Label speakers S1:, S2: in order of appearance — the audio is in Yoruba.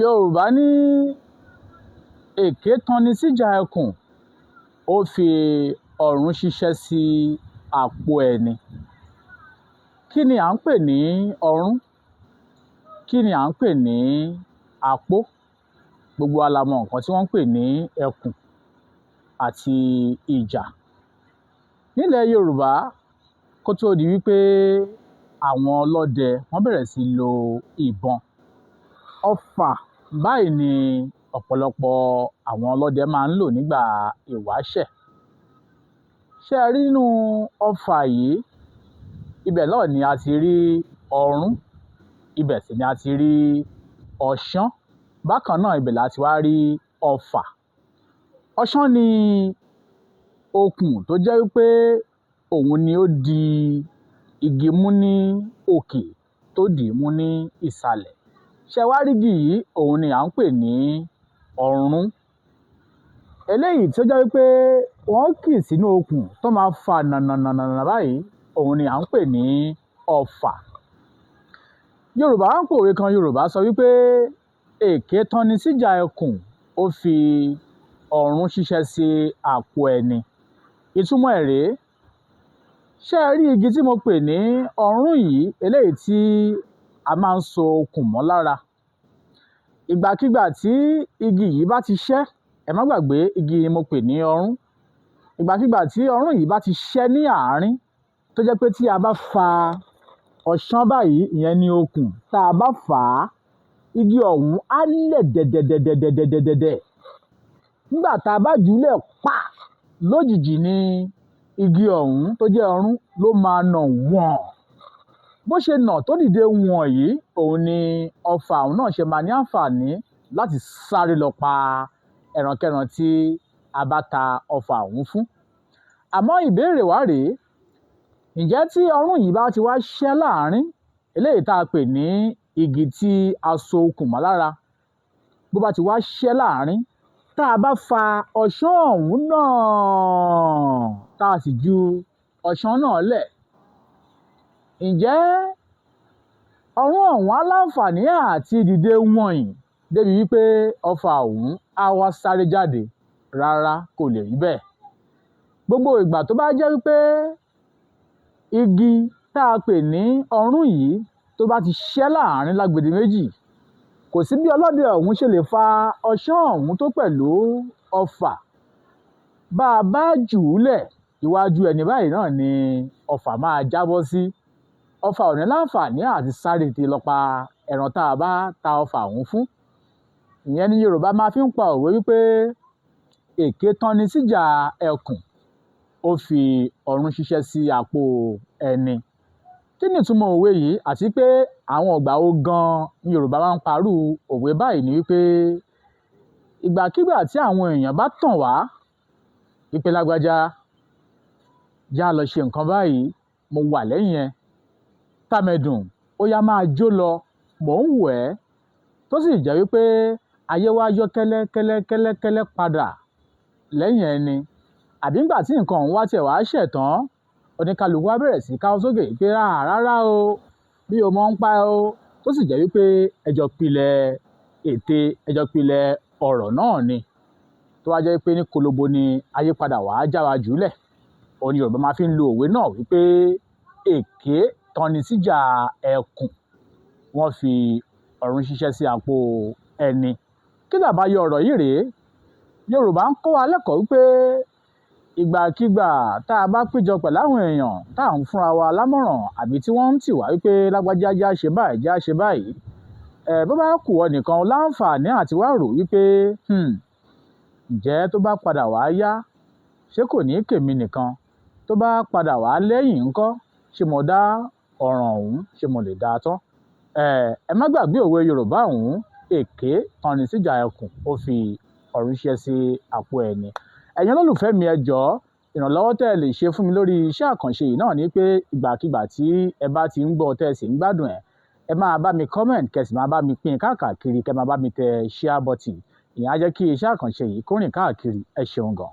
S1: Yorùbá ní èké tanni síjà ẹkùn, ó fi ọ̀run ṣiṣẹ́ sí àpò ẹni. Kí ni à ń pè ní ọ̀run? Kí ni à ń pè ní àpò? Gbogbo wa la mọ nǹkan tí wọ́n ń pè ní ẹkùn àti ìjà. Nílẹ̀ Yorùbá, kó tó di wípé àwọn ọlọ́dẹ wọ́n bẹ̀rẹ̀ sí lo ìbọn, ọfà báyìí ni ọ̀pọ̀lọpọ̀ àwọn ọlọ́dẹ máa ń lò nígbà ìwáṣẹ̀. Ṣé ẹ rí nínú ọfà yìí? Ibẹ̀ náà ni a ti rí ọ̀rún, ibẹ̀ sì ni a ti rí ọ̀ṣán. Bákan náà, ibẹ̀ la ti wá rí ọfà. Ọ̀ṣán ni okùn tó jẹ́ wípé òun ni ó di igi mú ní òkè, tó dì í mú ní ìsàlẹ̀. Ṣé ẹ wá rí igi yìí? Òun ni à ń pè ní ọ̀rún. Eléyìí tó jẹ́ wípé wọ́n kì sínú okùn tó máa fà nànànànà báyìí, òun ni à ń pè ní ọfà. Yorùbá ń pòwe kan. Yorùbá sọ wípé èké tanni síjà ẹkùn, ó fi ọ̀run ṣiṣẹ́ sí àpò ẹni. Ìtumọ̀ ẹ̀ rèé. Ṣé ẹ rí igi tí mo pè ní ọ̀rún yìí, eléyìí tí a máa ń so okùn mọ́ lára? Ìgbàkigbà tí igi yìí bá ti ṣẹ́, ẹ má gbàgbé igi mo pè ní ọ̀rún. Ìgbàkigbà tí ọ̀rún yìí bá ti ṣẹ́ ní àárín, tó jẹ́ pé tí a bá fa ọ̀ṣán báyìí, ìyẹn ni okùn, tá a bá fà á, igi ọ̀hún á lẹ̀ dẹ̀dẹ̀dẹ̀dẹ̀dẹ̀dẹ̀dẹ̀. Nígbà tá a bá jù ú lẹ̀ pa, lójijì ni igi ọ̀hún tó jẹ́ ọ̀rún ló máa nà wọ̀n. Bó ṣe nà tó dìde wọ̀n yìí, òun ni ọfà ọ̀hún náà ṣe máa ní àǹfààní láti sáré lọ pa ẹrankẹ́ran tí a bá ta ọfà ọ̀hún fún. Àmọ́ ìbéèrè wá rèé, ǹjẹ́ tí ọ̀rún yìí bá ti wá ṣẹ́ láàrín, eléyìí tá a pè ní igi tí a so okùn mọ́ lára, bó bá ti wá ṣẹ́ láàrín, tá a bá fa ọ̀ṣán ọ̀hún náà, tá a sì ju ọ̀ṣán náà lẹ̀, ǹjẹ́ ọ̀rún ọ̀hún á láǹfààní àti dìde wọ̀nyí débi wípé ọfà ọ̀hún á wá sáré jáde? Rárá, kò lè rí bẹ́ẹ̀. Gbogbo ìgbà tó bá jẹ́ wípé igi tá a pè ní ọ̀rún yìí tó bá ti ṣẹ́ láàrín lágbede méjì, kò sí bí ọlọ́dẹ ọ̀hún ṣe lè fa ọ̀ṣán ọ̀hún tó pẹ̀lú ọfà. Bá a bá jù ú lẹ̀, iwájú ẹni báyìí náà ni ọfà máa jábọ́ sí. Ọfà ò ní láǹfààní àti sáré tètè lọ pa ẹran tá a bá ta ọfà ọ̀hún fún. Ìyẹn ni Yorùbá máa fi ń pa òwe wípé èké tanni síjà ẹkùn, ó fi ọ̀run ṣiṣẹ́ sí àpò ẹni. Kí ni ìtumọ̀ òwe yìí, àti pé àwọn ìgbà wo gan-an ni Yorùbá máa ń parú òwe báyìí? Ni wípé ìgbàkigbà tí àwọn èèyàn bá tàn wá wípé lágbájá, já lọ ṣe nǹkan báyìí, mo wà lẹ́yìn ẹ. Tàmẹ̀dùn, ó yá máa jó lọ, mò ń wò ẹ́. Tó sì jẹ́ wípé ayé wa yọ kẹ́lẹ́ kẹ́lẹ́ kẹ́lẹ́ kẹ́lẹ́ padà lẹ́yìn ẹni. Àbí nígbà tí nǹkan ọ̀hún wá tiẹ̀ wá ṣẹ̀ tán, oníkálukú wá bẹ̀rẹ̀ sí káwọ́ sókè pé rárá o, bí o mọ̀ ń pa ẹ́ o. Tó sì jẹ́ wípé ẹjọ́ pilẹ̀ ète, ẹjọ́ pilẹ̀ ọ̀rọ̀ náà ni. Tó wá jẹ́ wípé ní kolobo ni ayé padà wá já wa jù lẹ̀. Òun ni Yorùbá máa fi ń lo òwe náà wípé èké tanni síjà ẹkùn, wọ́n fi ọ̀run ṣiṣẹ́ sí àpò ẹni. Kí ni àbáyọ ọ̀rọ̀ yìí rèé? Yorùbá ń kọ́ wa lẹ́kọ̀ọ́ wípé ìgbàkigbà tá a bá péjọ pẹ̀lú àwọn èèyàn tá à ń fúnra wa lámọ̀ràn, àbí tí wọ́n ń tì wá wípé lágbájá já ṣe báyìí, já ṣe báyìí, bó bá kù ọ́ nìkan láǹfààní àti wá rò wípé ǹjẹ́ tó bá padà wá yá, ṣé kò ní kèmi nìkan? Tó bá padà wá lẹ́yìn ńkọ́, ṣé mo dá ọ̀ràn ọ̀hún, ṣé mo lè dá a tán? Ẹ má gbàgbé òwe Yorùbá ọ̀hún, èké tanni síjà ẹkùn, ó fi ọ̀run ṣiṣẹ́ sí àpò ẹni. Ẹ̀yin olólùfẹ́ mi, ẹ jọ̀ọ́, ìrànlọ́wọ́ tẹ́ ẹ lè ṣe fún mi lórí iṣẹ́ àkànṣe yìí náà ni pé ìgbàkigbà tí ẹ bá ti ń gbọ́ tẹ́ ẹ sì ń gbádùn ẹ̀, ẹ máa bá mi comment, kẹ́ sì máa bá mi pín káàkiri, kẹ́ máa bá mi tẹ share button. Ìyẹn á jẹ́ kí iṣẹ́ àkànṣe yìí kó rìn káàkiri. Ẹ ṣeun gan.